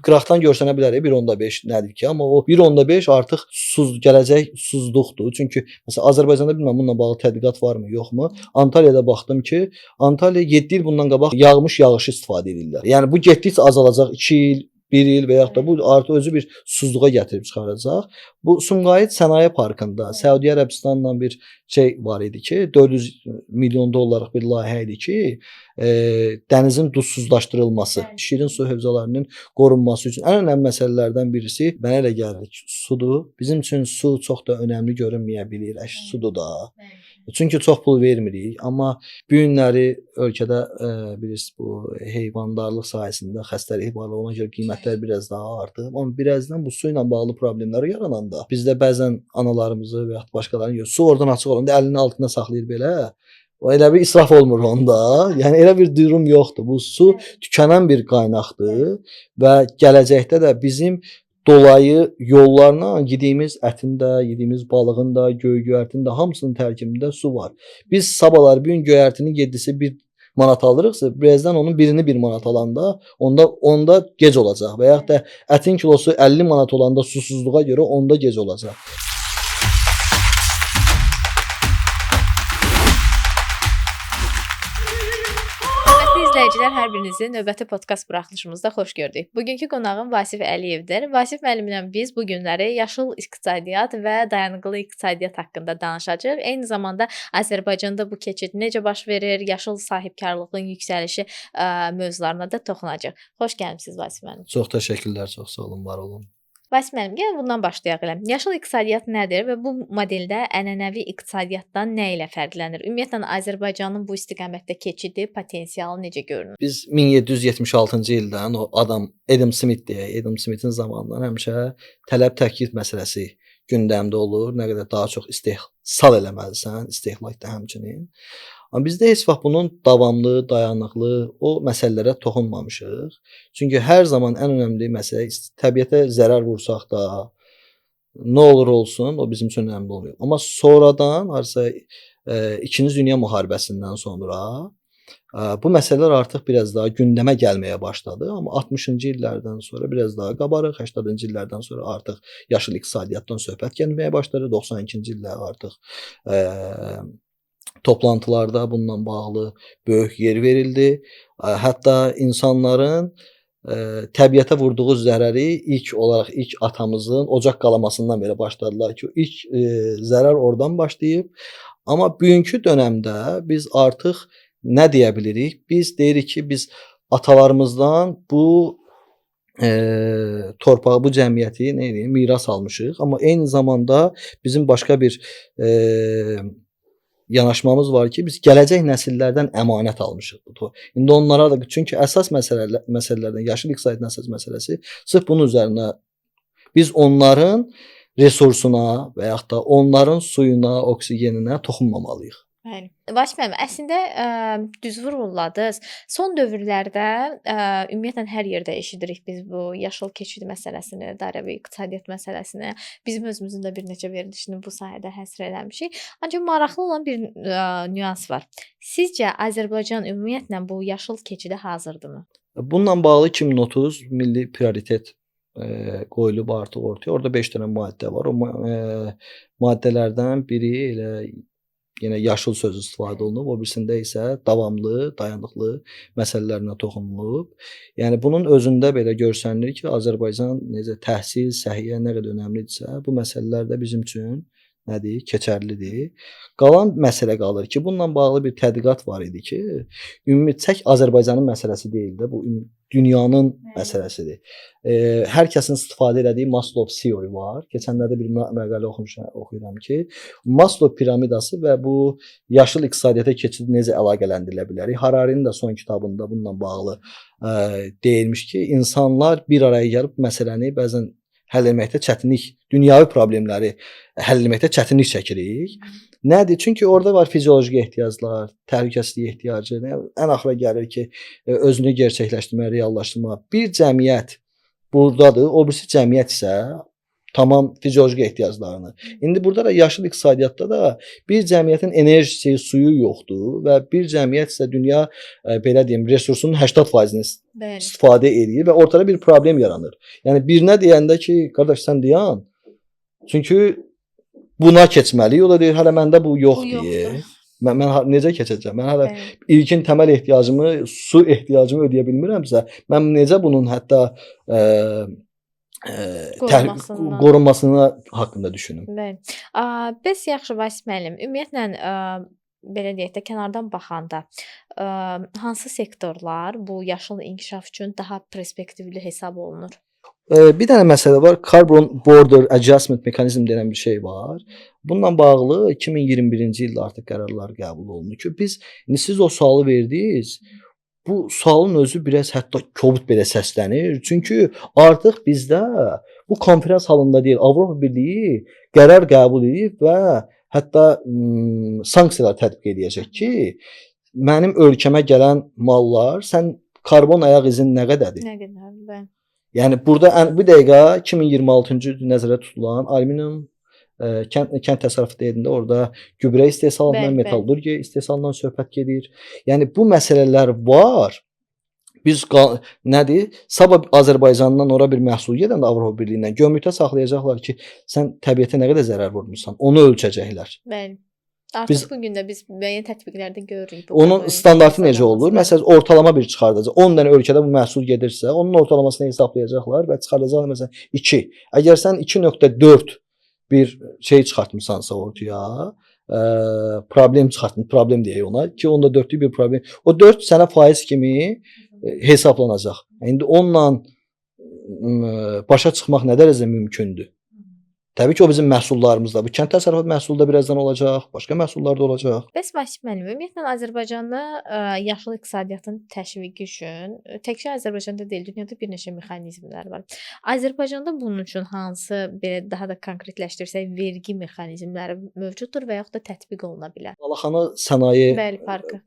Qıraqdan görsənə bilər 1.5 nədir ki, amma o 1.5 artıq susuz gələcək susuzluqdur. Çünki məsələn Azərbaycanda bilmirəm bununla bağlı tədqiqat varmı, yoxmu? Antalyada baxdım ki, Antalya 7 il bundan qabaq yağmış yağışı istifadə edirlər. Yəni bu getdikcə azalacaq 2 il, 1 il və yaxud da bu artıq özü bir susuzluğa gətirib çıxaracaq. Bu Sumqayıt Sənaye Parkında Səudiyyə Ərəbistanla bir şey var idi ki, 400 milyon dollarlıq bir layihə idi ki, dənizin duzsuzlaşdırılması, şirin su hövzələrinin qorunması üçün ən önəmli məsələlərdən birisi mənə elə gəlir ki, sudur. Bizim üçün su çox da önəmli görünməyə bilir, əş sudur da. Çünki çox pul vermirik, amma bu günləri ölkədə bilirsiniz bu heyvandarlıq sahəsində xəstəlik var, ona görə qiymətlər biraz daha artıb. Amma birazdan bu su ilə bağlı problemlər yarananda bizdə bəzən analarımızı və yaxud başqalarını görür. Su oradan açıq olanda əlinin altında saxlayır belə. O elə bir israf olmur onda. Yəni elə bir durum yoxdur. Bu su tükənən bir qaynaqdır və gələcəkdə də bizim dolayı yollarla yediyimiz ətin də, yediyimiz balığın da, göy-göyərtinin də hamısının tərkibində su var. Biz sabahlar bu gün göyərtinin 7-si 1 manat alırıqsa, birazdan onun birini 1 manat alanda onda gec olacaq və yaxud da ətin kilosu 50 manat olanda susuzluğa görə onda gec olacaq. İzləyicilər, hər birinizi növbəti podkast buraxılışımızda xoş gördük. Bugünkü qonağım Vasif Əliyevdir. Vasif müəllimlə biz bu günləri yaşıl iqtisadiyyat və dayanıqlı iqtisadiyyat haqqında danışacağıq. Eyni zamanda Azərbaycanda bu keçid necə baş verir, yaşıl sahibkarlığın yüksəlişi mövzularına da toxunacağıq. Xoş gəlmisiniz Vasif müəllim. Çox təşəkkürlər, çox sağ olun, var olun. Vasif müəllim, gəlin bundan başlayaq elə. Yaşıl iqtisadiyyat nədir və bu modeldə ənənəvi iqtisadiyyatdan nə ilə fərqlənir? Ümumiyyətlə Azərbaycanın bu istiqamətdə keçidi, potensialı necə görünür? Biz 1776-cı ildən o adam Adam Smith deyə, Adam Smithin zamanından həmişə tələb təklif məsələsi gündəmdə olur. Nə qədər daha çox istehsal eləməlisən, istehlak da həmçinin. Amma bizdə heç vaxt bunun davamlı, dayanıqlı o məsələlərə toxunmamışıq. Çünki hər zaman ən önəmli məsələ təbiətə zərər vursaq da nə olur olsun, o bizim üçün önəmli olmuyor. Amma sonradan harasa İkinci Dünya müharibəsindən sonra bu məsələlər artıq biraz daha gündəmə gəlməyə başladı. Amma 60-cı illərdən sonra biraz daha qabarıq, 80-cı illərdən sonra artıq yaşıl iqtisadiyyatdan söhbət gəlməyə başladı. 92-ci ildə artıq toplantılarda bununla bağlı böyük yer verildi. Hətta insanların təbiətə vurduğu zərəri ilk olaraq ilk atamızın ocaq qalamasından belə başladılar ki, ilk zərər oradan başlayıb. Amma bugünkü dönəmdə biz artıq nə deyə bilirik? Biz deyirik ki, biz atalarımızdan bu torpağı, bu cəmiyyəti nə edeyim, miras almışıq. Amma eyni zamanda bizim başqa bir yanaşmamız var ki, biz gələcək nəsillərdən əmanət almışıq bu. İndi onlara da, çünki əsas məsələlərdən, yaşıl iqtisadiyyatın əsas məsələsi sırf bunun üzərinə biz onların resursuna və yaxud da onların suyuna, oksigeninə toxunmamalıyıq. Bəli. Vasif müəllim, əslində düz vurğuladınız. Son dövrlərdə ümumiyyətlə hər yerdə eşidirik biz bu yaşıl keçid məsələsini, dairəvi iqtisadiyyat məsələsini. Bizim özümüzün də bir neçə verilişini bu sahədə həsr eləmişik. Ancaq maraqlı olan bir nüans var. Sizcə Azərbaycan ümumiyyətlə bu yaşıl keçidə hazırdırmı? Bununla bağlı 2030 milli prioritet qoyulub artıq ortaya. Orada 5 dənə maddə var. O maddələrdən biri elə yenə yaşıl sözü istifadə olunub, o birisində isə davamlı, dayanıqlı məsələlərinə toxunulub. Yəni bunun özündə belə görsənilir ki, Azərbaycan necə təhsil, səhiyyə nə qədər önəmlidirsə, bu məsələlər də bizim üçün nədir? Keçərlidir. Qalan məsələ qalır ki, bununla bağlı bir tədqiqat var idi ki, ümumi tək Azərbaycanın məsələsi deyil də, bu dünyanın məsələsidir. Hər kəsin istifadə elədiyi Maslow theory var. Keçənlərdə bir məqalə oxumuşam, oxuyuram ki, Maslow piramidası və bu yaşıl iqtisadiyyata keçid necə əlaqələndirilə bilər? Hararinin də son kitabında bununla bağlı deyilmiş ki, insanlar bir araya gəlib məsələni bəzən həll etməkdə çətinlik, dünyavi problemləri həll etməkdə çətinlik çəkirik. Nədir? Çünki orada var fizioloji ehtiyaclar, təhlükəsizlik ehtiyacı, ən axıra gəlir ki, özünü gerçəkləşdirmə, reallaşdırma. Bir cəmiyyət burdadır, o birisi cəmiyyət isə Tamam fizioloji ehtiyaclarını. İndi burada da yaşıl iqtisadiyyatda da bir cəmiyyətin enerjisi, suyu yoxdur və bir cəmiyyət isə dünya belə deyim, resursunun 80%-ni istifadə eləyir və ortada bir problem yaranır. Yəni birinə deyəndə ki, qardaş sən dayan. Çünki buna keçməliyik. O da deyir, hələ məndə bu yox deyir. Mən necə keçəcəm? Mən hələ ilkin təməl ehtiyacımı, su ehtiyacımı ödəyə bilmirəmsə, mən necə bunun hətta qorunmasına haqqında düşünüm. Bəli. Bəs yaxşı Vasif müəllim, ümumiyyətlə belə deyək də kənardan baxanda hansı sektorlar bu yaşıl inkişaf üçün daha perspektivli hesab olunur? Bir dənə məsələ var. Carbon Border Adjustment Mechanism denən bir şey var. Bununla bağlı 2021-ci ildə artıq qərarlar qəbul olundu ki, biz indi siz o sualı verdiniz. Bu sualın özü biraz hətta kobud belə səslənir. Çünki artıq bizdə bu konferans halında deyil, Avropa Birliyi qərar qəbul edib və hətta sanksiyalar tətbiq edəcək ki, mənim ölkəmə gələn mallar, sən karbon ayaq izin nə qədərdir? Nə qədərdir? Bəli. Yəni burada bu dəqiqə 2026-cı il nəzərdə tutulan alüminium kənd təsərrüfatı deyəndə orada gübrə istehsalından, metallurgiya istehsalından söhbət gedir. Yəni bu məsələlər var. Biz nədir? Sabah Azərbaycandan ora bir məhsul gedəndə Avropa Birliyindən gömrükdə saxlayacaqlar ki, sən təbiətə nə qədər zərər vurmusan, onu ölçəcəklər. Bəli. Artıq bu gün də biz müəyyən tətbiqlərdə görürük. Onun standartı necə olur? Məsələn, ortalama bir çıxardacaq. 10 dənə ölkədə bu məhsul gedirsə, onun ortalamasını hesablayacaqlar və çıxardacaqlar məsələn 2. Əgər sən 2.4 bir şey çıxartmısansa ortaya, problem çıxartmış, problem deyək ona ki, onda 4-lük bir problem. O 4 sənə faiz kimi hesablanacaq. İndi onunla başa çıxmaq nə dərəcədə mümkündür? Təbii ki, o bizim məhsullarımızda, bu kənd təsərrüfatı məhsulu da birazdan olacaq, başqa məhsullar da olacaq. Bəs Vasif müəllim, ümumiyyətlə Azərbaycanda yaşıl iqtisadiyyatın təşviqi üçün təkcə Azərbaycanda deyil, dünyada bir neçə mexanizmlər var. Azərbaycanda bunun üçün hansı belə daha da konkretləşdirsək vergi mexanizmləri mövcuddur və yaxud da tətbiq oluna bilər? Balaxanı sənaye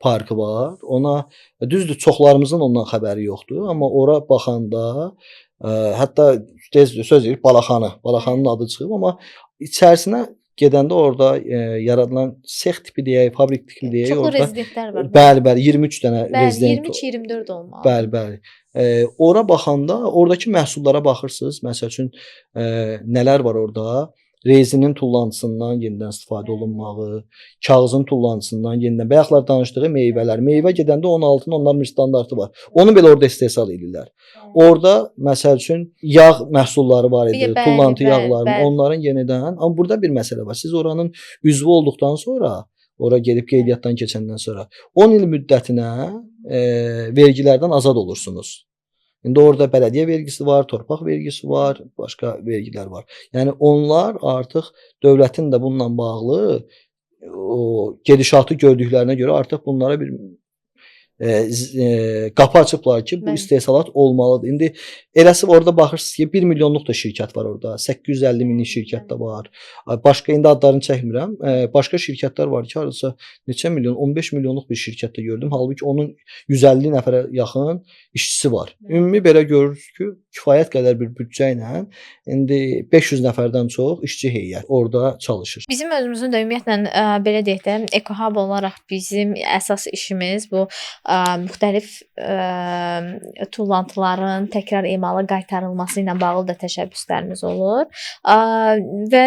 parkı var. Ona düzdür, çoxlarımızın ondan xəbəri yoxdur, amma ora baxanda hətta tez söz deyir Balaxanı, Balaxanının adı çıxıb, amma içərisinə gedəndə orada yaradılan sex tipi deyək, fabrik tipi deyək, çoxlu orada rezidentlər var. Bəli, bəli, 23 dənə rezident. 23-24 olmalı. Bəli, bəli. Ora baxanda oradakı məhsullara baxırsınız. Məsəl üçün nələr var orada? Rezinin tullantısından yenidən istifadə olunmağı, kağızın tullantısından yenidən, bayaqlar danışdığı meyvələr. Meyvə gedəndə onun altında onların bir standartı var. Onu belə orada istehsal edirlər. Orada məsəl üçün yağ məhsulları var idi, tullantı yağları, onların yenidən. Amma burada bir məsələ var. Siz oranın üzvü olduqdan sonra, ora gedib qeydiyyatdan keçəndən sonra 10 il müddətinə vergilərdən azad olursunuz. İndi orada bələdiyyə vergisi var, torpaq vergisi var, başqa vergilər var. Yəni onlar artıq dövlətin də bununla bağlı o gedişatı gördüklərinə görə artıq bunlara bir qapı açıblar ki, bu istehsalat olmalıdır. İndi eləsi orada baxırsınız ki, 1 milyonluq da şirkət var orada, 850 minlik şirkət də var. Başqa indi adlarını çəkmirəm. Başqa şirkətlər var ki, hardasa neçə milyon, 15 milyonluq bir şirkət də gördüm. Halbuki onun 150 nəfərə yaxın işçisi var. Ümumi belə görürüz ki, kifayət qədər bir büdcə ilə indi 500 nəfərdən çox işçi heyət orada çalışır. Bizim özümüzün də ümumiyyətlə belə deyək də, EcoHub olaraq bizim əsas işimiz bu müxtəlif tullantıların təkrar emala qaytarılması ilə bağlı da təşəbbüslərimiz olur. Və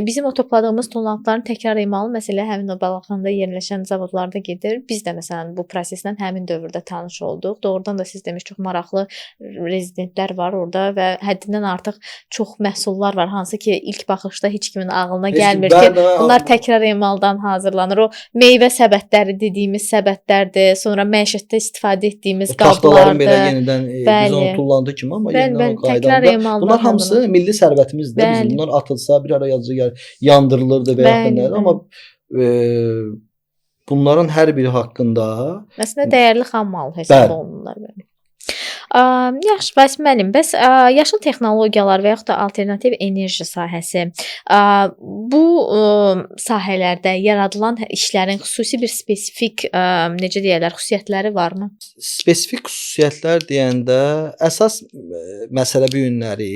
bizim o topladığımız tullantıların təkrar emalı məsələ həmin o Balaxanıda yerləşən zavodlarda gedir. Biz də məsələn bu proseslə həmin dövrdə tanış olduq. Doğrudan da siz demiş, çox maraqlı rezidentlər var orada və həddindən artıq çox məhsullar var, hansı ki ilk baxışda heç kimin ağlına gəlmir ki, bunlar təkrar emaldan hazırlanır. O meyvə səbətləri dediyimiz səbətlərdir, sonra məişətdə istifadə etdiyimiz qablardır. Taxtaların belə yenidən biz onu tullantı kimi, amma yenidən o qaydada. Bunlar hamısı milli sərvətimizdir. Bizim bunlar atılsa bir ara yazı yandırılırdı və yaxud da nədir, amma bunların hər biri haqqında əslində dəyərli xam mal hesab olunurlar. Yaxşı, bəs müəllim, bəs yaşıl texnologiyalar və yaxud da alternativ enerji sahəsi, bu sahələrdə yaradılan işlərin xüsusi bir spesifik, necə deyərlər, xüsusiyyətləri varmı? Spesifik xüsusiyyətlər deyəndə əsas məsələ bu günləri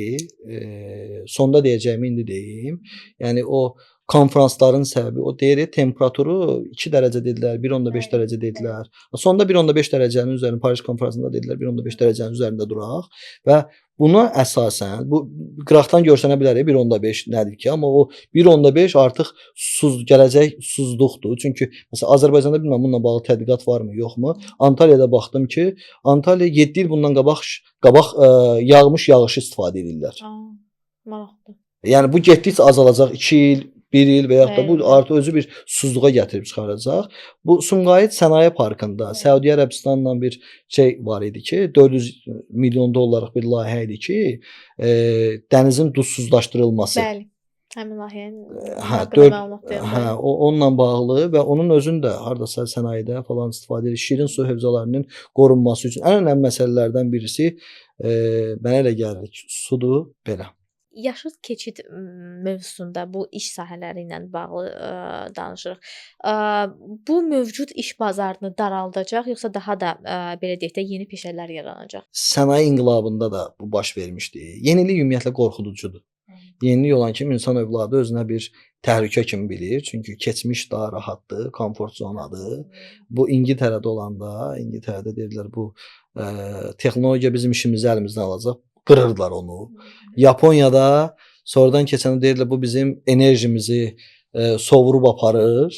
sonda deyəcəyimi indi deyim. Yəni o konfransların səbəbi o deyir temperaturu 2 dərəcə dedilər, 1.5 dərəcə dedilər. Sonda 1.5 dərəcənin üzərində Paris konfransında dedilər 1.5 dərəcənin üzərində duraq və buna əsasən bu qıraqdan görsənə bilər 1.5 nədir ki, amma o 1.5 artıq gələcək susuzluqdur. Çünki məsələn Azərbaycanda bilmirəm bununla bağlı tədqiqat varmı, yoxmu? Antalyada baxdım ki, Antalya 7 il bundan qabaq yağmış yağışı istifadə edirlər. Maraqlı. Yəni bu getdikcə azalacaq 2 il, 1 il və yaxud da bu artıq özü bir susuzluğa gətirib çıxaracaq. Bu Sumqayıt Sənaye Parkında Səudiyyə Ərəbistanla bir şey var idi ki, 400 milyon dollarlıq bir layihə idi ki, dənizin duzsuzlaşdırılması. Bəli. Həmin layihənin haqqında məlumat verin. Hə, onunla bağlı və onun özünü də hardasa sənayedə falan istifadə edir. Şirin su hövzələrinin qorunması üçün ən önəmli məsələlərdən birisi mənə elə gəlir ki, sudur belə. Yaşıl keçid mövzusunda bu iş sahələri ilə bağlı danışırıq. Bu mövcud iş bazarını daraldacaq, yoxsa daha da belə deyək də yeni peşələr yaranacaq? Sənaye inqilabında da bu baş vermişdi. Yenilik ümumiyyətlə qorxuducudur. Yenilik olan kimi insan övladı özünə bir təhlükə kimi bilir. Çünki keçmiş daha rahatdır, komfort zonadır. Bu İngiltərədə olanda, İngiltərədə deyirlər bu texnologiya bizim işimizi əlimizdən alacaq. Qırırdılar onu. Yaponiyada sonradan keçəndə deyirlər bu bizim enerjimizi sovurub aparır.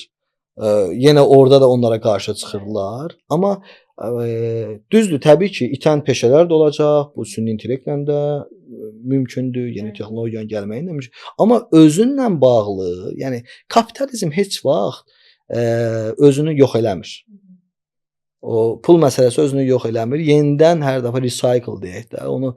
Yenə orada da onlara qarşı çıxırdılar. Amma düzdür, təbii ki, itən peşələr də olacaq. Bu süni intellektlə də mümkündür, yeni texnologiyanın gəlməyi ilə mümkün. Amma özünlə bağlı, yəni kapitalizm heç vaxt özünü yox eləmir. O pul məsələsi özünü yox eləmir. Yenidən hər dəfə recycle deyək də, onu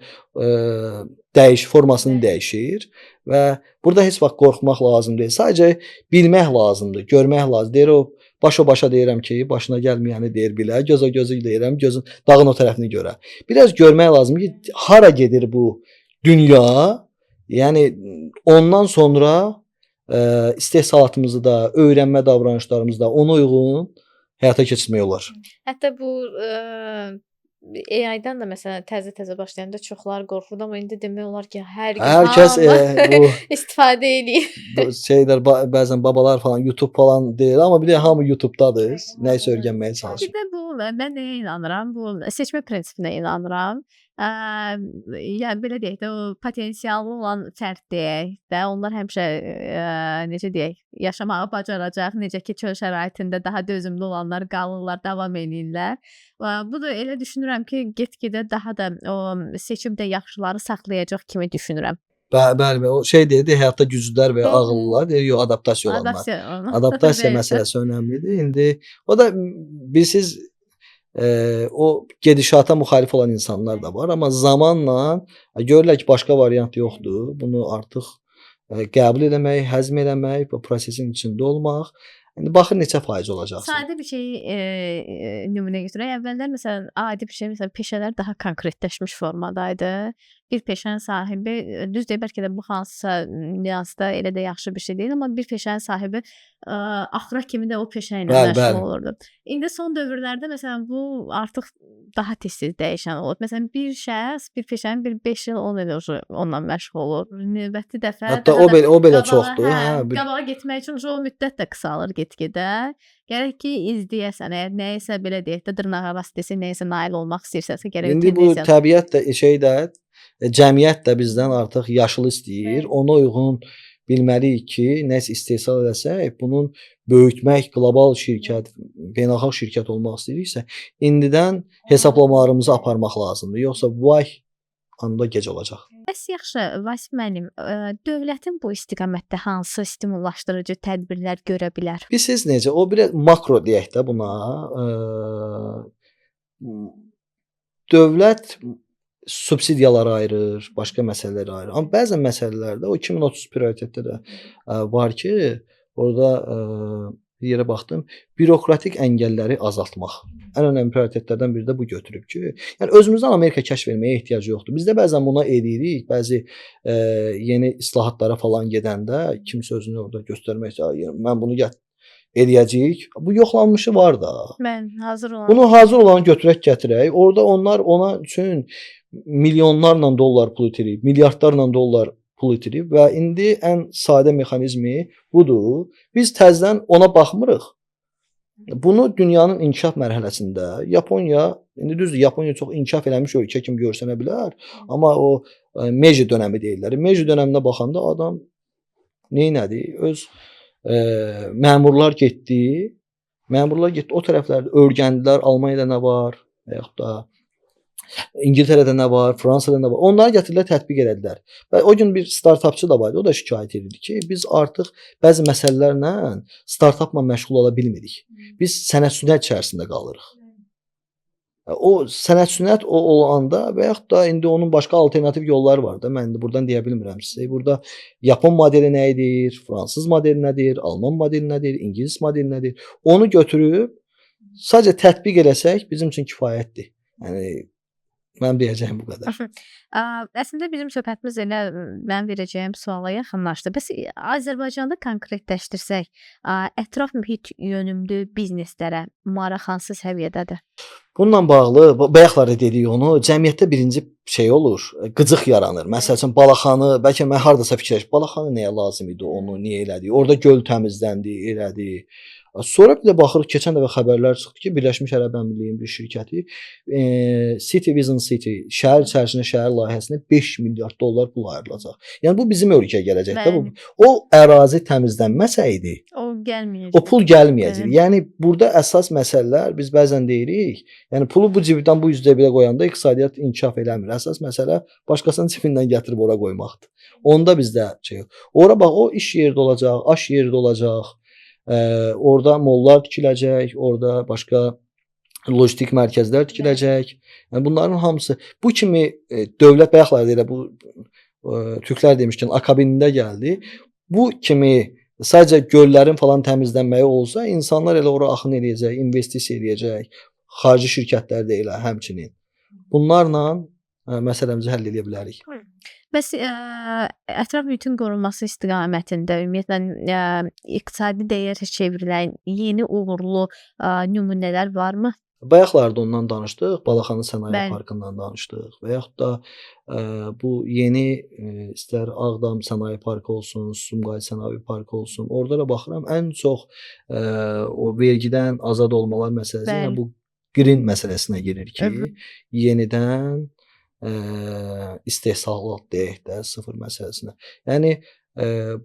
formasını dəyişir və burada heç vaxt qorxmaq lazım deyil. Sadəcə bilmək lazımdır, görmək lazımdır. Deyir o başa deyirəm ki, başına gəlməyəni deyir bilə, gözə gözü deyirəm, gözün dağın o tərəfini görə. Biraz görmək lazımdır ki, hara gedir bu dünya? Yəni ondan sonra istehsalatımızı da, öyrənmə davranışlarımızı da ona uyğun həyata keçirmək olar. Hətta bu AI-dan da məsələn təzə-təzə başlayanda çoxlar qorxurdu, amma indi demək olar ki, hər kəs bu istifadə eləyir. Bu şeylər bəzən babalar falan YouTube falan deyir, amma bir də hamı YouTube-dadır, nəyisə öyrənməyə çalışır. Bir də bu mən nəyə inanıram? Bu seçmə prinsipinə inanıram. Yəni belə deyək də, o potensiallı olan fərd deyək də, onlar həmişə necə deyək, yaşamağı bacaracaq, necə ki çöl şəraitində daha dözümlü olanlar qalırlar, davam eləyirlər. Bu da elə düşünürəm ki, get-gedə daha da o seçim də yaxşıları saxlayacaq kimi düşünürəm. Bəli, o şey deyirdi, həyatda güclülər və ağıllılar, deyir, yox, adaptasiya olanlar. Adaptasiya məsələsi önəmlidir. İndi o da bilirsiniz, o gedişata müxalif olan insanlar da var, amma zamanla görürlər ki, başqa variant yoxdur. Bunu artıq qəbul eləmək, həzm eləmək, bu prosesin içində olmaq. İndi baxın neçə faiz olacaqsın. Sadə bir şeyi nümunə götürək. Əvvəllər məsələn adi bir şey, məsələn peşələr daha konkretləşmiş formadaydı. Bir peşənin sahibi, düz deyil, bəlkə də bu hansısa nüansda elə də yaxşı bir şey deyil, amma bir peşənin sahibi axıra kimi də o peşə ilə məşğul olurdu. İndi son dövrlərdə məsələn bu artıq daha tez-tez dəyişən olur. Məsələn bir şəxs bir peşənin bir 5 il 10 il onunla məşğul olur. Növbəti dəfə hətta o belə çoxdur. Qabağa getmək üçün o müddət də qısalır get-gedə. Gərək ki izləyəsən, əgər nəyisə belə deyək də dırnaqarası desə, nəyisə nail olmaq istəyirsənsə gərək İndi bu təbiət də şey də cəmiyyət də bizdən artıq yaşıl istəyir. Ona uyğun bilməliyik ki, nəsə istehsal eləsək, bunun böyütmək, qlobal şirkət, beynəlxalq şirkət olmaq istəyiriksə, indidən hesablamalarımızı aparmaq lazımdır. Yoxsa vay anda gec olacaq. Bəs yaxşı, Vasif müəllim, dövlətin bu istiqamətdə hansı stimullaşdırıcı tədbirlər görə bilər? Bilirsiniz necə? O bir makro deyək də buna. Dövlət subsidiyaları ayırır, başqa məsələləri ayırır. Amma bəzən məsələlərdə o 2030 prioritetdə də var ki, orada Bir yerə baxdım. Bürokratik əngəlləri azaltmaq. Ən önəmli prioritetlərdən biri də bu götürüb ki, yəni özümüzdən Amerika kəşf etməyə ehtiyac yoxdur. Bizdə bəzən buna eləyirik, bəzi yeni islahatlara falan gedəndə kimsə özünü orada göstərmək istəyir. Mən bunu eləyəcəyik. Bu yoxlanmışı var da. Mən hazır olan. Bunu hazır olanı götürək gətirək. Orada onlar ona üçün milyonlarla dollar pul itirib, milyardlarla dollar pul itirib və indi ən sadə mexanizmi budur. Biz təzədən ona baxmırıq. Bunu dünyanın inkişaf mərhələsində Yaponiya, indi düzdür, Yaponiya çox inkişaf eləmiş ölkə kimi görsənə bilər, amma o Meiji dönəmi deyirlər. Meiji dönəminə baxanda adam nə etdi? Öz məmurlar getdi. Məmurlar getdi o tərəflərdə öyrəndilər Almaniyada nə var və yaxud da İngiltərədə nə var, Fransada nə var. Onları gətirdilər, tətbiq elədilər. Və o gün bir startapçı da var idi. O da şikayət edirdi ki, biz artıq bəzi məsələlərlə startapla məşğul ola bilmirik. Biz sənət-sünət içərisində qalırıq. O sənət-sünət o olanda və yaxud da indi onun başqa alternativ yolları var da. Mən indi buradan deyə bilmirəm sizə. Burada Yapon modeli nə edir, fransız modeli nədir, alman modeli nədir, ingilis modeli nədir? Onu götürüb sadəcə tətbiq eləsək bizim üçün kifayətdir. Yəni mənim deyəcəyim bu qədər. Əslində bizim söhbətimiz elə mənim verəcəyim suala yaxınlaşdı. Bəs Azərbaycanda konkretləşdirsək, ətraf mühit yönümlü bizneslərə maraq hansı səviyyədədir? Bununla bağlı bayaqlar da dedik onu, cəmiyyətdə birinci şey olur, qıcıq yaranır. Məsəl üçün balaxanı, bəlkə mən hardasa fikirləş, balaxanı nəyə lazım idi, onu niyə elədi? Orada göl təmizləndi, elədi. Sonra bir də baxırıq, keçən dəfə xəbərlər çıxdı ki, Birləşmiş Ərəb Əmirliyinin bir şirkəti City Vision City, şəhər içərisində şəhər layihəsinə 5 milyard dollar pul ayrılacaq. Yəni bu bizim ölkəyə gələcək də bu. O ərazi təmizlənməsəydi, o gəlməyəcək. O pul gəlməyəcək. Bəli. Yəni burada əsas məsələlər biz bəzən deyirik, yəni pulu bu cibdən bu cibə qoyanda iqtisadiyyat inkişaf eləmir. Əsas məsələ başqasının cibindən gətirib ora qoymaqdır. Onda bizdə şey. Ora bax, o iş yerdə olacaq, aş yerdə olacaq. Orada mollar tikiləcək, orada başqa logistik mərkəzlər tikiləcək. Yəni bunların hamısı bu kimi dövlət bayaqlar elə bu türklər demişkən akabinində gəldi. Bu kimi sadəcə göllərin falan təmizlənməyi olsa, insanlar elə ora axın eləyəcək, investisiya eləyəcək. Xarici şirkətlər də elə həmçinin. Bunlarla məsələmizi həll edə bilərik. Bəs ətraf mühitin qorunması istiqamətində ümumiyyətlə iqtisadi dəyərə çevrilən yeni uğurlu nümunələr varmı? Bayaqlarda ondan danışdıq, Balaxanı Sənaye Parkından danışdıq və yaxud da bu yeni istər Ağdam Sənaye Parkı olsun, Sumqayıt Sənaye Parkı olsun, orada da baxıram ən çox o vergidən azad olmalar məsələsi, yəni bu green məsələsinə girir ki, yenidən istehsalat deyək də sıfır məsələsinə. Yəni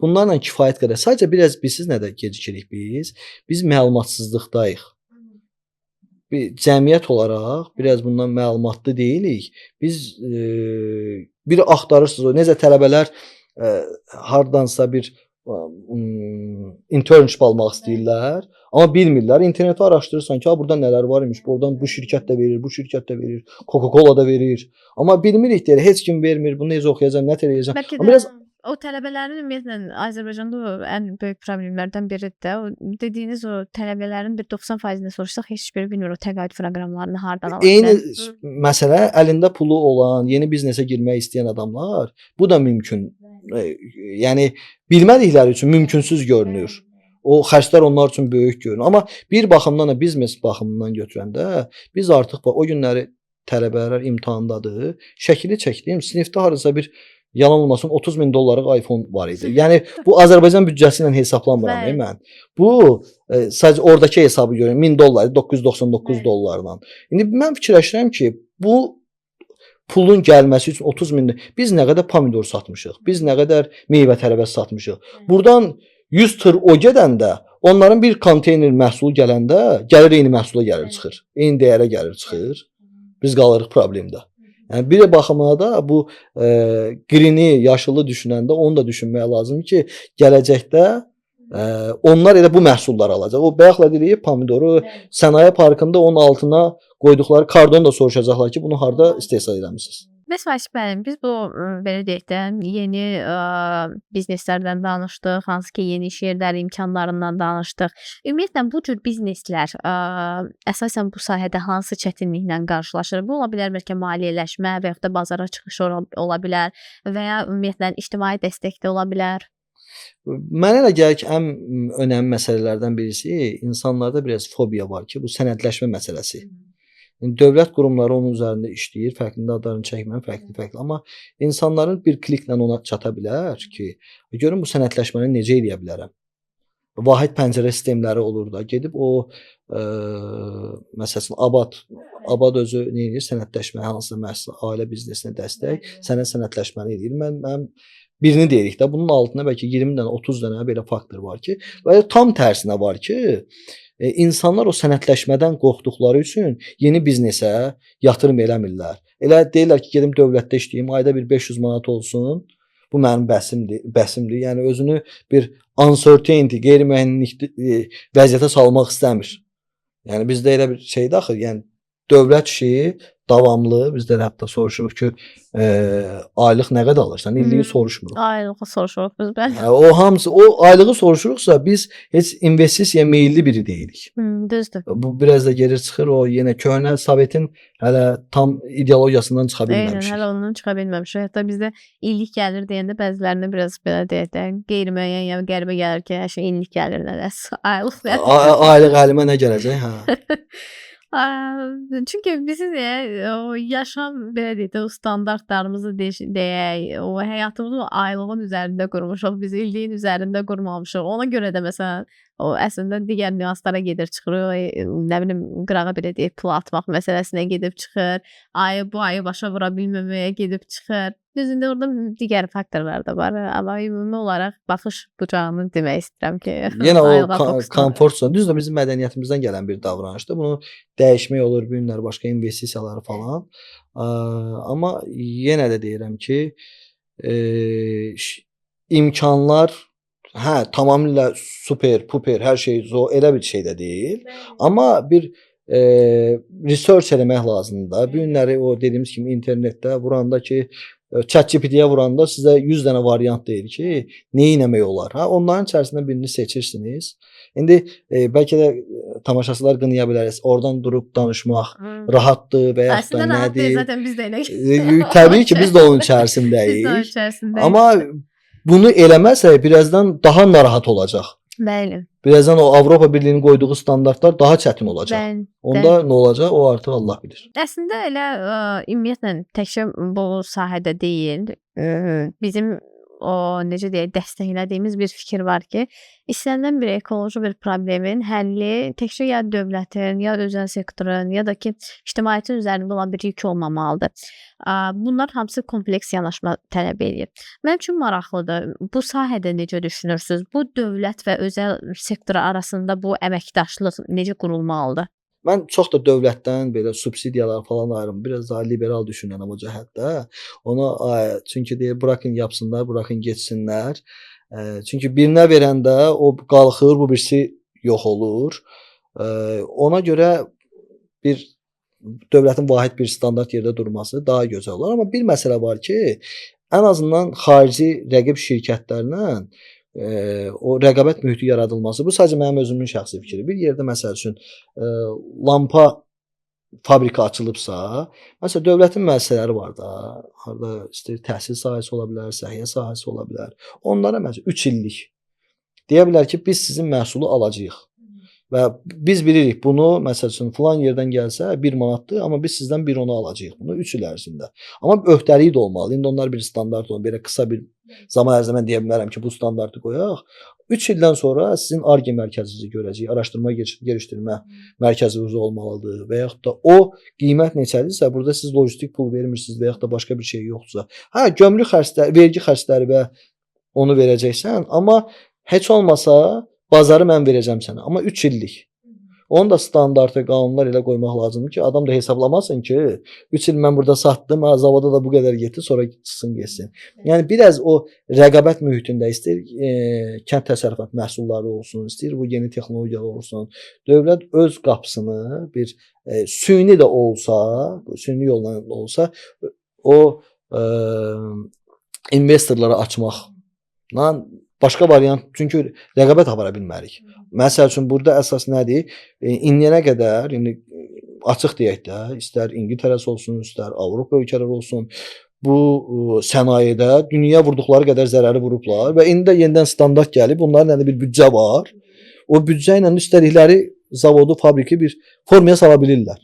bunlarla kifayət qədər. Sadəcə biraz bilirsiniz nədə gecikirik biz? Biz məlumatsızlıqdayıq. Bir cəmiyyət olaraq biraz bundan məlumatlı deyilik. Biz bir axtarırsınız, necə tələbələr hardansa bir internship almaq istəyirlər, amma bilmirlər. İnternetdə araşdırırsan ki, burada nələr var imiş, buradan bu şirkət də verir, bu şirkət də verir, Coca-Cola da verir. Amma bilmirik deyir, heç kim vermir, bunu necə oxuyacam, nə eləyəcəm. Bəlkə də biraz o tələbələrin ümumiyyətlə Azərbaycanda o ən böyük problemlərdən biridir də. O dediyiniz o tələbələrin bir 90%-ni soruşsaq heç biri bilmir o təqaüd proqramlarını hardan alır. Eyni məsələ əlində pulu olan, yeni biznesə girmək istəyən adamlar, bu da mümkün. Yəni bilmədikləri üçün mümkünsüz görünür. O xərclər onlar üçün böyük görünür. Amma bir baxımdan da biznes baxımından götürəndə biz artıq o günləri tələbələr imtahandadır. Şəkili çəkdiyim sinifdə hardasa bir yalan olmasın 30 min dollarlıq iPhone var idi. Yəni bu Azərbaycan büdcəsi ilə hesablamıram mən. Bu sadəcə oradakı hesabı görürəm. 1000 dollar, 999 dollarla. İndi mən fikirləşirəm ki, bu pulun gəlməsi üçün 30 min biz nə qədər pomidor satmışıq, biz nə qədər meyvə tərəvəz satmışıq. Buradan 100 tır o gedəndə, onların bir konteyner məhsulu gələndə, gəlir eyni məhsula gəlir çıxır. Eyni dəyərə gəlir çıxır. Biz qalırıq problemdə. Yəni bir baxımına da bu qrini, yaşılı düşünəndə onu da düşünmək lazımdır ki, gələcəkdə onlar elə bu məhsulları alacaq. O bayaqla dedik pomidoru sənaye parkında onun altına qoyduqları kardon da soruşacaqlar ki, bunu harda istehsal eləmisiniz? Bəs Vasif müəllim, biz bu belə deyək də, yeni bizneslərdən danışdıq, hansı ki, yeni iş yerləri imkanlarından danışdıq. Ümumiyyətlə bu cür bizneslər əsasən bu sahədə hansı çətinliklə qarşılaşır? Bu ola bilər bəlkə maliyyələşmə və yaxud da bazara çıxış ola bilər və ya ümumiyyətlə ictimai dəstək də ola bilər. Mənə elə gəlir ki, ən önəmli məsələlərdən birisi insanlarda biraz fobiya var ki, bu sənədləşmə məsələsi. Yəni dövlət qurumları onun üzərində işləyir, fərqli adlarını çəkmirəm, fərqli-fərqli, amma insanların bir kliklə ona çata bilər ki, görün bu sənədləşməni necə eləyə bilərəm. Vahid pəncərə sistemləri olur da, gedib o məsələn Abad özü nə edir? Sənədləşmə, hansısa müəssisə, ailə biznesinə dəstək, sənəd sənədləşməni edir. Mən birini deyirik də, bunun altında bəlkə 20 dənə, 30 dənə belə faktor var ki, və ya tam tərsinə var ki, insanlar o sənədləşmədən qorxduqları üçün yeni biznesə yatırım eləmirlər. Elə deyirlər ki, gedim dövlətdə işləyim, ayda bir 500 manat olsun. Bu mənim bəsimdir. Yəni özünü bir uncertainty, qeyri-müəyyənlikli vəziyyətə salmaq istəmir. Yəni bizdə elə bir şeydir axı, yəni dövlət işi davamlı, bizdə də hətta soruşuruq ki, aylıq nə qədər alırsan? İlliyi soruşmuruq. Aylığı soruşuruq biz bəli. Hə, o hamısı o aylığı soruşuruqsa biz heç investisiyaya meyilli biri deyilik. Düzdür. Bu biraz da geri çıxır o yenə köhnə Sovetin hələ tam ideologiyasından çıxa bilməmişik. Eynən, hələ ondan çıxa bilməmişik. Hətta bizdə illik gəlir deyəndə bəzilərinə biraz belə deyək də qeyri-müəyyən ya qəribə gəlir ki, hər şey illik gəlir nədəsə. Aylıq nə? Aylıq əlimə nə gələcək, hə. Çünki bizim o yaşam belə deyək də, o standartlarımızı deyək, o həyatımızı o aylığın üzərində qurmuşuq, biz illiyin üzərində qurmamışıq. Ona görə də məsələn o əslində digər nüanslara gedir çıxır. O, nə bilim, qırağa belə deyək, pul atmaq məsələsinə gedib çıxır. Ayı bu ayı başa vura bilməməyə gedib çıxır. Düz indi orada digər faktorlar da var, amma ümumi olaraq baxış bucağını demək istəyirəm ki, yenə o komfort zonu, düzdür, bizim mədəniyyətimizdən gələn bir davranışdır. Bunu dəyişmək olur bu günlər başqa investisiyaları falan. Amma yenə də deyirəm ki, imkanlar hə tamamilə super, puper, hər şey elə bir şey də deyil. Amma bir research eləmək lazımdır da. Bu günləri o dediyimiz kimi internetdə vuranda ki, ChatGPT-yə vuranda sizə 100 dənə variant deyir ki, nə etmək olar. Ha, onların içərisindən birini seçirsiniz. İndi bəlkə də tamaşaçılar qınaya bilər. Oradan durub danışmaq rahatdır və yaxud da nədir? Deyil, zaten biz də elə. Təbii ki, biz də onun içərisindəyik. Biz də onun içərisindəyik. Amma bunu eləməsək birazdan daha narahat olacaq. Bəli. Birazdan o Avropa Birliyinin qoyduğu standartlar daha çətin olacaq. Bəli. Onda bəli. Nə olacaq? O artıq Allah bilir. Əslində elə ümumiyyətlə təkcə bu sahədə deyil, bizim o necə deyək, dəstəklədiyimiz bir fikir var ki, istənilən bir ekoloji bir problemin həlli təkcə ya dövlətin, ya özəl sektorun, ya da ki ictimaiyyətin üzərində olan bir yük olmamalıdır. Bunlar hamısı kompleks yanaşma tələb eləyir. Mənim üçün maraqlıdır. Bu sahədə necə düşünürsüz? Bu dövlət və özəl sektor arasında bu əməkdaşlıq necə qurulmalıdır? Mən çox da dövlətdən belə subsidiyalar falan ayrım, biraz daha liberal düşünürəm o cəhətdə. Ona çünki deyir, bırakın yapsınlar, bırakın getsinlər. Çünki birinə verəndə o qalxır, bu birisi yox olur. Ona görə bir dövlətin vahid bir standart yerdə durması daha gözəl olar. Amma bir məsələ var ki, ən azından xarici rəqib şirkətlərlə o rəqabət mühiti yaradılması, bu sadəcə mənim özümün şəxsi fikri. Bir yerdə məsəl üçün lampa fabrika açılıbsa, məsələn dövlətin müəssisələri var da, harda istəyir təhsil sahəsi ola bilər, səhiyyə sahəsi ola bilər. Onlara məsələn 3 illik deyə bilər ki, biz sizin məhsulu alacağıq. Və biz bilirik bunu, məsəl üçün filan yerdən gəlsə 1 manatdır, amma biz sizdən 1.10-a alacağıq bunu 3 il ərzində. Amma öhdəliyi də olmalı. İndi onlar bir standart olur. Belə qısa bir zaman ərzində mən deyə bilərəm ki, bu standartı qoyaq. 3 ildən sonra sizin Ar-Ge mərkəzinizi görəcəyik, araşdırma gelişdirmə mərkəziniz olmalıdır və yaxud da o qiymət neçədirsə, burada siz logistik pul vermirsiniz və yaxud da başqa bir şey yoxdursa. Hə, gömrük xərcləri, vergi xərcləri və onu verəcəksən, amma heç olmasa bazarı mən verəcəm sənə, amma 3 illik. Onun da standartı, qanunlar elə qoymaq lazımdır ki, adam da hesablamasın ki, 3 il mən burada satdım, ha, zavoda da bu qədər getdi, sonra çıxsın getsin. Yəni biraz o rəqabət mühitində istəyir kənd təsərrüfat məhsulları olsun, istəyir bu yeni texnologiyalar olsun. Dövlət öz qapısını bir süni də olsa, süni yolla da olsa O investorlara açmaqla başqa variant, çünki rəqabət apara bilmərik. Məsəl üçün burada əsas nədir? İndiyənə qədər, indi açıq deyək də, istər İngiltərəsi olsun, istər Avropa ölkələri olsun, bu sənayedə dünyaya vurduqları qədər zərəri vurublar və indi də yenidən standart gəlib, bunların əlində bir büdcə var. O büdcə ilə istədikləri zavodu, fabriki bir formaya sala bilirlər.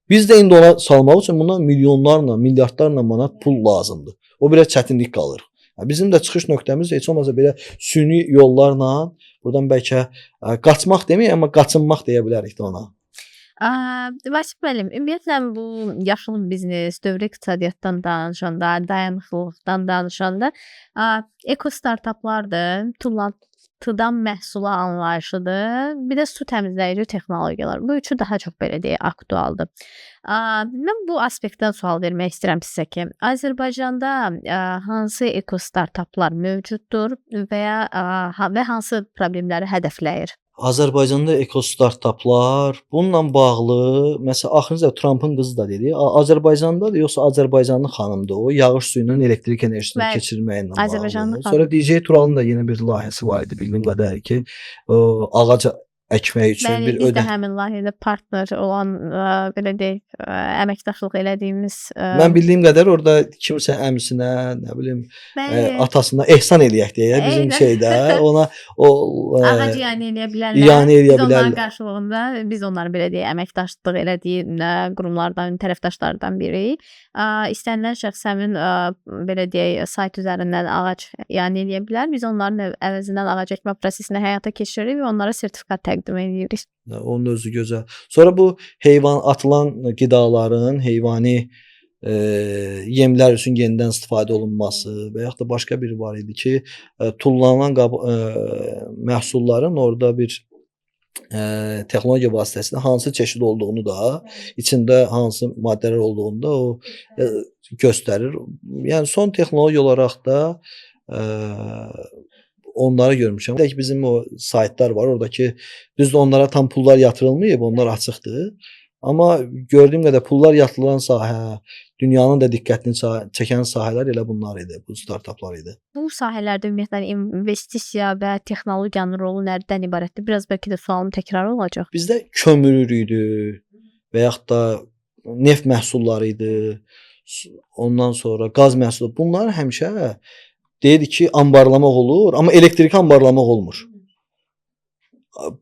Biz də indi ona salmaq üçün bundan milyonlarla, milyardlarla manat pul lazımdır. O biraz çətinlik qalır. Bizim də çıxış nöqtəmiz heç olmasa belə süni yollarla buradan bəlkə qaçmaq deməyək, amma qaçınmaq deyə bilərik də ona. Vasif müəllim, ümumiyyətlə bu yaşıl biznes, dövrü iqtisadiyyatdan danışanda, dayanıqlılıqdan danışanda eko startaplardır, tullantıdan məhsula anlayışıdır, bir də su təmizləyici texnologiyalar. Bu üçü daha çox belə deyək aktualdır. Mən bu aspektdən sual vermək istəyirəm sizə ki, Azərbaycanda hansı eko startaplar mövcuddur və ya və hansı problemləri hədəfləyir? Azərbaycanda eko startaplar bununla bağlı, məsələn, axırıncı dəfə Trampın qızı da dedi, Azərbaycandadır yoxsa Azərbaycanlı xanımdır o, yağış suyunun elektrik enerjisini keçirməklə bağlı. Azərbaycanlı xanım. Sonra DJ Turalın da yeni bir layihəsi var idi, bildiyim qədər ki, o ağac əkmək üçün Bəli, bir biz də ödə. həmin layihədə partner olan, belə deyək, əməkdaşlıq elədiyimiz Mən bildiyim qədər orada kimsə əmisinə, nə bilim, atasına ehsan eləyək deyə bizim şeydə ona o ağac ianə eləyə bilərlər. İanə eləyə Biz onların bilərlər. qarşılığında biz onların belə deyək əməkdaşlıq elədiyi qurumlardan, tərəfdaşlardan biriyik. İstənilən şəxs həmin belə deyək sayt üzərindən ağac ianə eləyə bilər. Biz onların əvəzindən ağac əkmə prosesini həyata keçiririk və onlara sertifikat təqdim edirik. Onun özü gözəl. Sonra bu heyvan atılan qidaların heyvani yemlər üçün yenidən istifadə olunması və yaxud da başqa bir var idi ki, tullanan məhsulların orada bir texnologiya vasitəsilə hansı çeşid olduğunu da, içində hansı maddələr olduğunu da o göstərir. Yəni son texnologiya olaraq da onları görmüşəm. Bir də ki, bizim o saytlar var, oradakı düzdür onlara tam pullar yatırılmayıb, onlar açıqdır. Amma gördüyüm qədər pullar yatırılan sahə, dünyanın da diqqətini çəkən sahələr elə bunlar idi, bu startaplar idi. Bu sahələrdə ümumiyyətlə investisiya və texnologiyanın rolu nədən ibarətdir? Biraz bəlkə də sualım təkrar olacaq. Bizdə kömür idi və yaxud da neft məhsulları idi. Ondan sonra qaz məhsulu. Bunlar həmişə deyirdi ki, ambarlamaq olur, amma elektrik ambarlamaq olmur.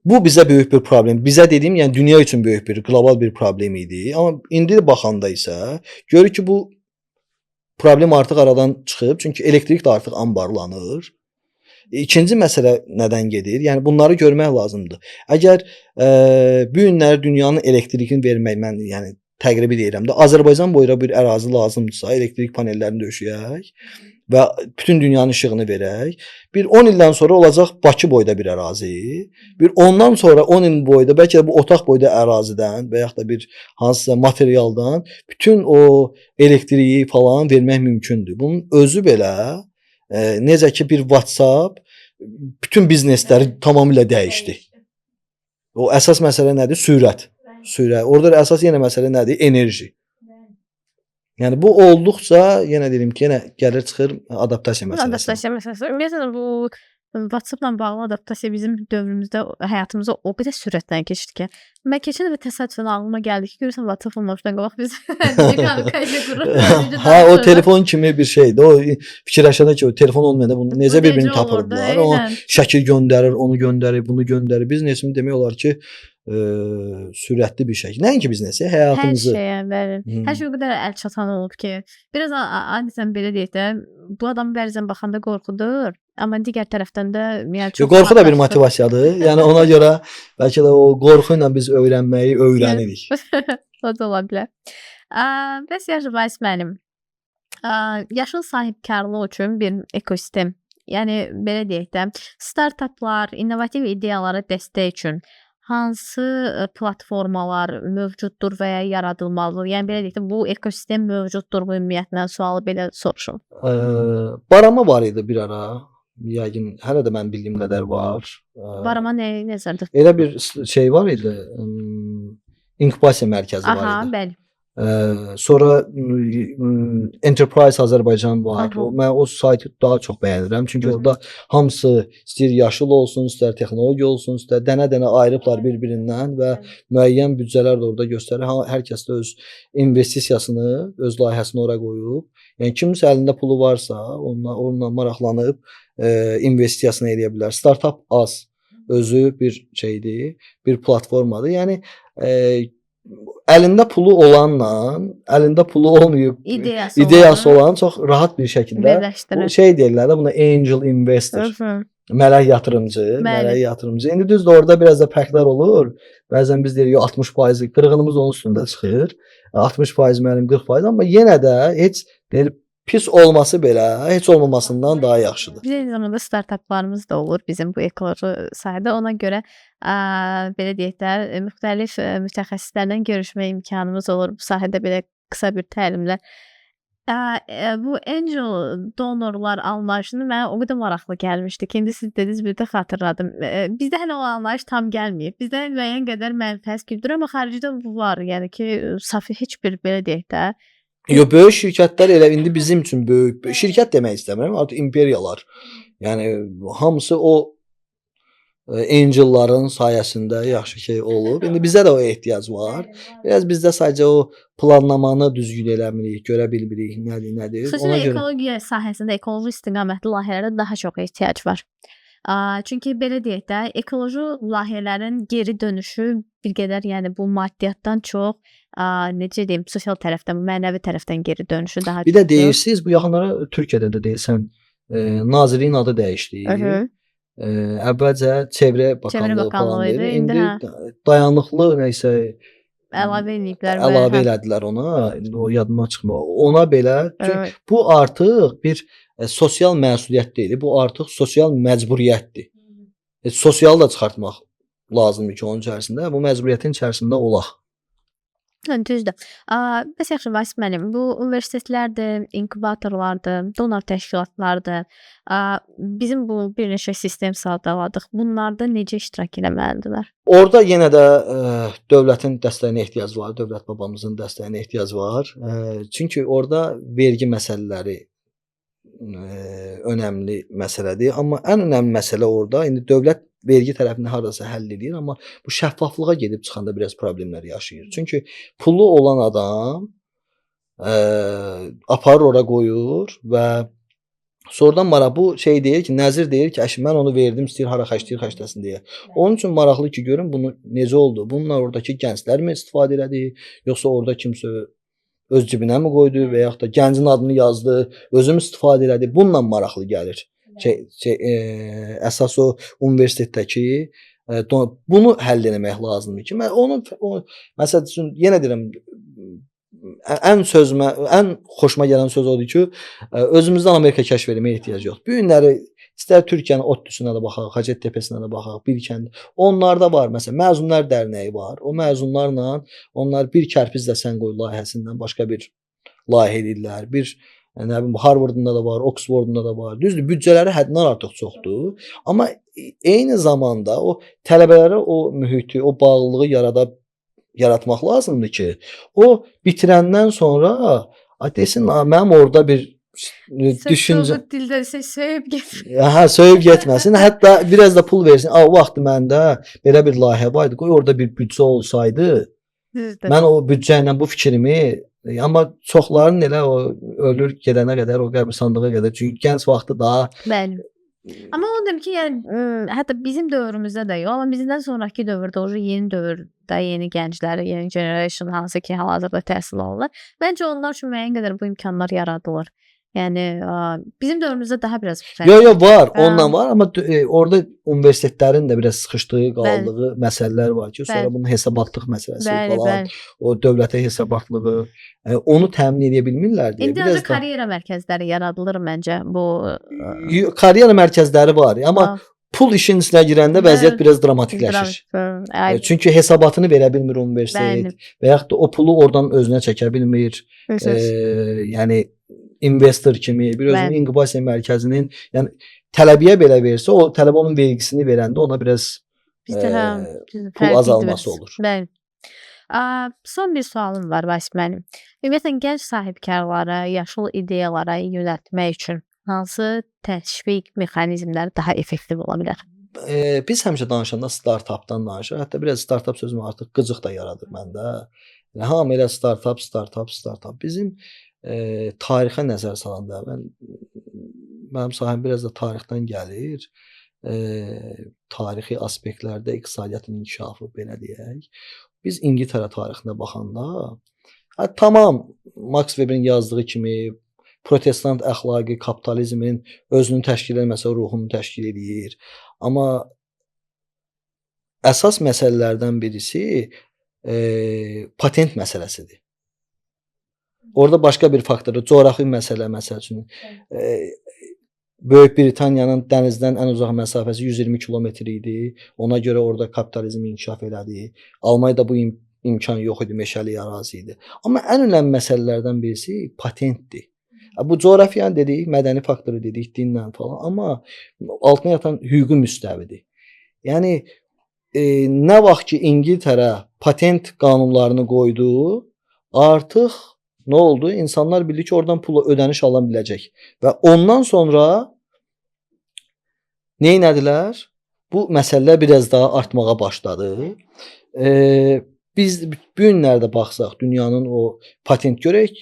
Bu bizə böyük bir problem. Bizə dediyim, yəni dünya üçün böyük bir qlobal bir problem idi. Amma indi baxanda isə görürük ki, bu problem artıq aradan çıxıb, çünki elektrik də artıq ambarlanır. İkinci məsələ nədən gedir? Yəni bunları görmək lazımdır. Əgər bu günləri dünyanın elektrikini vermək, mən yəni təqribi deyirəm də, Azərbaycan boyda bir ərazi lazımdırsa, elektrik panellərini döşəyək və bütün dünyanın işığını verək. Bir 10 ildən sonra olacaq Bakı boyda bir ərazi. Bir ondan sonra 10 il boyda, bəlkə də bu otaq boyda ərazidən və yaxud da bir hansısa materialdan bütün o elektriyi falan vermək mümkündür. Bunun özü belə necə ki bir WhatsApp bütün biznesləri tamamilə dəyişdi. O əsas məsələ nədir? Sürət. Sürət. Orada da əsas yenə məsələ nədir? Enerji. Yəni bu olduqca yenə deyirəm ki, yenə gəlir çıxır adaptasiya məsələsinə. Adaptasiya məsələsi. Ümumiyyətlə bu WhatsApp-la bağlı adaptasiya bizim dövrümüzdə həyatımıza o qədər sürətlə keçdi ki, mən keçən dəfə təsadüfən ağlıma gəldi ki, görürsən WhatsApp olmamışdan qabaq biz necə kommunikasiya qururduq. Hə, o telefon kimi bir şeydir. O fikirləşəndə ki, o telefon olmayanda bunu necə bir-birini tapırdılar. Ona şəkil göndərir, onu göndərir, bunu göndərir. Biznesimi demək olar ki, sürətli bir şəkil. Nəinki biznesi, həyatımızı. Hər şeyə, bəli. Hər şey o qədər əl çatan olub ki, biraz adətən belə deyək də, bu adam bəzən baxanda qorxudur, amma digər tərəfdən də yəni çox Qorxu da bir motivasiyadır. Yəni ona görə bəlkə də o qorxu ilə biz öyrənməyi öyrənirik. O da ola bilər. Bəs yaxşı Vasif müəllim, yaşıl sahibkarlıq üçün bir ekosistem, yəni belə deyək də, startaplar, innovativ ideyalara dəstək üçün hansı platformalar mövcuddur və ya yaradılmalıdır? Yəni belə deyək də, bu ekosistem mövcuddurmu ümumiyyətlə sualı belə soruşum. Barama var idi bir ara. Yəqin hələ də mən bildiyim qədər var. Barama nəyi nəzərdə Elə bir şey var idi. İnkubasiya mərkəzi var Aha, idi. bəli. Sonra Enterprise Azərbaycan var. Aha. Mən o saytı daha çox bəyənirəm. Çünki Hı. orada hamısı istəyir yaşıl olsun, istər texnologiya olsun, istər dənə-dənə ayırıblar bir-birindən və müəyyən büdcələr də orada göstərir. Hər kəs də öz investisiyasını, öz layihəsini ora qoyub. Yəni kiminsə əlində pulu varsa, onunla maraqlanıb investisiyasını eləyə bilər. Startup az özü bir şeydir, bir platformadır. Yəni əlində pulu olanla, əlində pulu olmayıb İdeyası olan çox rahat bir şəkildə birləşdirir. bu şey deyirlər də buna angel investor. Hı. Mələk yatırımcı, Bəli. mələk yatırımcı. İndi düzdür orada biraz da fərqlər olur. Bəzən biz deyirik 60%, qırğınımız onun üstündə çıxır. 60% mənim 40%, amma yenə də heç deyir pis olması belə heç olmamasından daha yaxşıdır. Biz eyni zamanda startaplarımız da olur bizim bu ekoloji sahədə. Ona görə belə deyək də, müxtəlif mütəxəssislərlə görüşmə imkanımız olur bu sahədə belə qısa bir təlimlə. Bu angel donorlar anlayışını mənə o qədər maraqlı gəlmişdi ki, indi siz dediniz, bir də xatırladım. Bizdə hələ o anlayış tam gəlməyib. Bizdə müəyyən qədər mənfəət güdür, amma xaricdə bu var. Yəni ki, saf heç bir belə deyək də. Yo, böyük şirkətlər elə indi bizim üçün böyük şirkət demək istəmirəm, artıq imperiyalar. Yəni hamısı o angelların sayəsində yaxşı şey olub. İndi bizə də o ehtiyac var. Biraz bizdə sadəcə o planlamanı düzgün eləmirik, görə bilmirik nədir, nədir. Xüsusilə Ona görə ekologiya sahəsində ekoloji istiqamətli layihələrə daha çox ehtiyac var. Çünki belə deyək də, ekoloji layihələrin geri dönüşü bir qədər, yəni bu maddiyyatdan çox, necə deyim, sosial tərəfdən, mənəvi tərəfdən geri dönüşü daha bir də çoxdur. deyirsiniz, bu yaxınlara Türkiyədə də deyirsən, nazirliyin adı dəyişdi. Əvvəlcə Çevrə Bakanlığı Bakanlığı falan idi, deyir. indi İndi dayanıqlı nə isə əlavə eləyiblər. Əlavə elədilər ona. İndi o yadıma çıxmır. Ona belə çünki bu artıq bir sosial məsuliyyət deyil, bu artıq sosial məcburiyyətdir. Sosialı da çıxartmaq lazımdır ki, onun içərisində, bu məcburiyyətin içərisində olaq. Düzdür. Bəs yaxşı Vasif müəllim, bu universitetlərdir, inkubatorlardır, donor təşkilatlardır. Bizim bu bir neçə sistem sadaladıq. Bunlarda necə iştirak eləməlidirlər? Orada yenə də dövlətin dəstəyinə ehtiyac var, dövlət babamızın dəstəyinə ehtiyac var. Çünki orada vergi məsələləri önəmli məsələdir. Amma ən önəmli məsələ orada indi dövlət vergi tərəfini hardasa həll eləyir, amma bu şəffaflığa gedib çıxanda biraz problemlər yaşayır. Çünki pulu olan adam aparır ora qoyur və sonradan maraq bu şey deyir ki, nəzir deyir ki, əşi mən onu verdim, istəyir hara xərcləyir, xərcləsin deyə. Onun üçün maraqlı ki, görün bunu necə oldu? Bununla oradakı gənclər mi istifadə elədi, yoxsa orada kimsə öz cibinə mi qoydu və yaxud da gəncin adını yazdı, özüm istifadə elədi. Bununla maraqlı gəlir. Əsas o universitetdəki bunu həll eləmək lazımdır ki, mən onu məsəl üçün yenə deyirəm, ən sözümə, ən xoşuma gələn söz odur ki, özümüzdən Amerika kəşf eləməyə ehtiyac yoxdur. Bu günləri istər Türkiyənin ODTÜ-sünə də baxaq, Hacettepesinə də baxaq, Bilkənd. Onlarda var məsələn, Məzunlar Dərnəyi var. O məzunlarla onlar bir kərpiz də sən qoy layihəsindən başqa bir layihə edirlər. Bir nə bilim Harvardında da var, Oxfordunda da var. Düzdür, büdcələri həddindən artıq çoxdur. Amma eyni zamanda o tələbələrə o mühiti, o bağlılığı yaratmaq lazımdır ki, o bitirəndən sonra desin, mənim orada bir düşüncə dildə söyüb getmir. Hə, söyüb getməsin. Hətta biraz da pul versin. O vaxt məndə belə bir layihə var idi. Qoy orada bir büdcə olsaydı. Düzdür. Mən o büdcə ilə bu fikrimi, amma çoxlarının elə o ölür gedənə qədər, o qəbirstanlığa qədər. Çünki gənc vaxtı daha Bəli. Amma o dedim ki, yəni hətta bizim dövrümüzdə də yox, amma bizdən sonrakı dövrdə, o yeni dövrdə, yeni gənclər, yeni generation hansı ki hal-hazırda təhsil alırlar. Məncə onlar üçün müəyyən qədər bu imkanlar yaradılır. Yəni bizim dövrümüzdə daha biraz fərqli. Yo, var, ondan var, amma orada universitetlərin də biraz sıxışdığı, qaldığı məsələlər var ki, sonra bunun hesabatlıq məsələsi falan, o dövlətə hesabatlığı, onu təmin edə bilmirlər deyə. İndi biraz ancaq karyera mərkəzləri yaradılır məncə bu. Karyera mərkəzləri var, amma pul işin içinə girəndə vəziyyət biraz dramatikləşir. Çünki hesabatını verə bilmir universitet və yaxud da o pulu oradan özünə çəkə bilmir. Yəni investor kimi bir özünün inkubasiya mərkəzinin, yəni tələbəyə belə versə, o tələbə onun vergisini verəndə ona biraz bizdə pul azalması olur. Bəli. Son bir sualım var Vasif müəllim. Ümumiyyətlə gənc sahibkarlara yaşıl ideyalara yönəltmək üçün hansı təşviq mexanizmləri daha effektiv ola bilər? Biz həmişə danışanda startapdan danışırıq. Hətta biraz startap sözü artıq qıcıq da yaradır məndə. Yəni hamı elə startap, startap, startap. Bizim tarixə nəzər salanda mənim sahəm biraz da tarixdən gəlir. Tarixi aspektlərdə iqtisadiyyatın inkişafı belə deyək. Biz İngiltərə tarixinə baxanda, tamam Max Weberin yazdığı kimi protestant əxlaqi kapitalizmin özünü təşkil etməsə ruhunu təşkil eləyir. Amma əsas məsələlərdən birisi patent məsələsidir. Orada başqa bir faktordur, coğrafi məsələ məsəl üçün. Böyük Britaniyanın dənizdən ən uzaq məsafəsi 120 kilometr idi. Ona görə orada kapitalizm inkişaf elədi. Almaniyada bu imkan yox idi, meşəlik ərazi idi. Amma ən önəmli məsələlərdən birisi patentdir. Bu coğrafiyanı dedik, mədəni faktoru dedik, dinlə falan, amma altına yatan hüquqi müstəvidir. Yəni nə vaxt ki İngiltərə patent qanunlarını qoydu, artıq nə oldu? İnsanlar bildi ki, oradan pul ödəniş ala biləcək. Və ondan sonra nə etdilər? Bu məsələlər biraz daha artmağa başladı. Biz bu günlərdə baxsaq dünyanın o patent görək.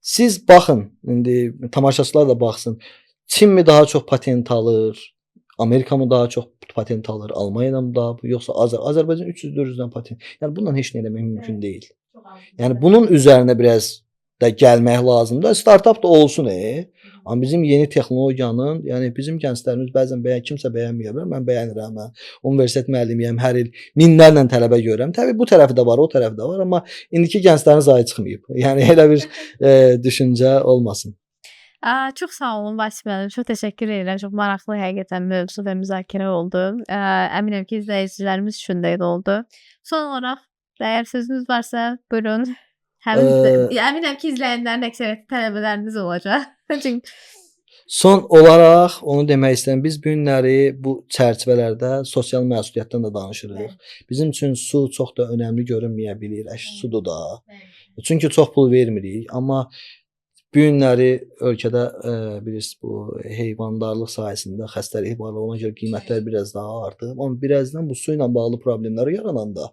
Siz baxın, indi tamaşaçılar da baxsın. Çin mi daha çox patent alır? Amerika mı daha çox patent alır? Almaniya mı daha, yoxsa Azərbaycan 300-400-dən patent. Yəni bununla heç nə eləmək mümkün deyil. Yəni bunun üzərinə biraz da gəlmək lazımdır. Startap da olsun. Amma bizim yeni texnologiyanın, yəni bizim gənclərimiz bəzən kimsə bəyənməyə bilər, mən bəyənirəm. Mən universitet müəllimiyəm, hər il minlərlə tələbə görürəm. Təbii bu tərəfi də var, o tərəfi də var, amma indiki gənclərin zayı çıxmayıb. Yəni elə bir düşüncə olmasın. Çox sağ olun Vasif müəllim. Çox təşəkkür edirəm. Çox maraqlı həqiqətən mövzu və müzakirə oldu. Əminəm ki, izləyicilərimiz üçün də elə oldu. Son olaraq əgər sözünüz varsa, buyurun. Əminəm ki, izləyənlərin əksəriyyəti tələbələriniz olacaq. Çünki son olaraq onu demək istəyirəm. Biz bu günləri bu çərçivələrdə sosial məsuliyyətdən də danışırıq. Evet. Bizim üçün su çox da önəmli görünməyə bilir. Sudur da. Evet. Çünki çox pul vermirik, amma bu günləri ölkədə bilirsiniz bu heyvandarlıq sahəsində xəstəlik var, ona görə qiymətlər biraz daha artıb. Amma birazdan bu su ilə bağlı problemlər yarananda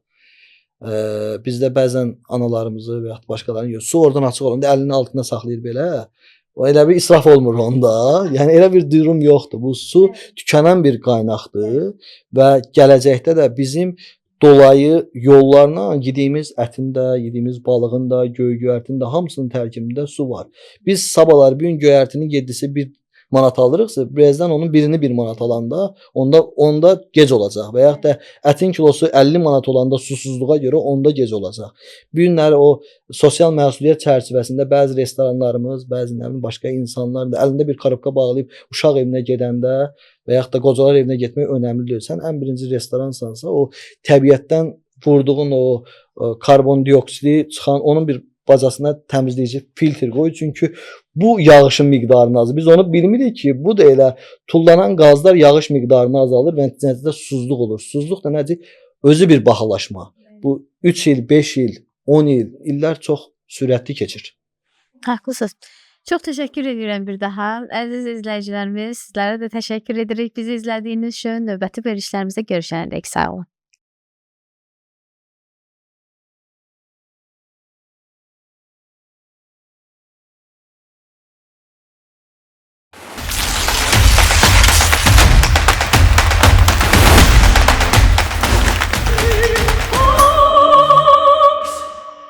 bizdə bəzən analarımızı və yaxud başqalarını görürük. Su oradan açıq olanda əlinin altında saxlayır belə. O elə bir israf olmur onda. Yəni elə bir durum yoxdur. Bu su tükənən bir qaynaqdır və gələcəkdə də bizim dolayı yollarla yediyimiz ətin də, yediyimiz balığın da, göy-göyərtinin də hamısının tərkibində su var. Biz sabahlar bu gün göyərtinin 7-si 1 manat alırıqsa, birazdan onun birini 1 manat alanda onda gec olacaq və yaxud da ətin kilosu 50 manat olanda susuzluğa görə onda gec olacaq. Bu günləri o sosial məsuliyyət çərçivəsində bəzi restoranlarımız, bəzi nə bilim başqa insanlar da əlində bir korobka bağlayıb uşaq evinə gedəndə və yaxud da qocalar evinə getmək önəmli deyil. Sən ən birinci restoransansa, o təbiətdən vurduğun o karbondioksidi çıxan onun bir bacasına təmizləyici filtr qoy. Çünki bu yağışın miqdarını azalır. Biz onu bilmirik ki, bu da elə tullanan qazlar yağış miqdarını azalır və nəticədə susuzluq olur. Susuzluq da nədir? Özü bir bahalaşma. Bu 3 il, 5 il, 10 il, illər çox sürətli keçir. Haqlısınız. Çox təşəkkür edirəm bir daha. Əziz izləyicilərimiz, sizlərə də təşəkkür edirik bizi izlədiyiniz üçün. Növbəti verilişlərimizdə görüşənədək sağ olun.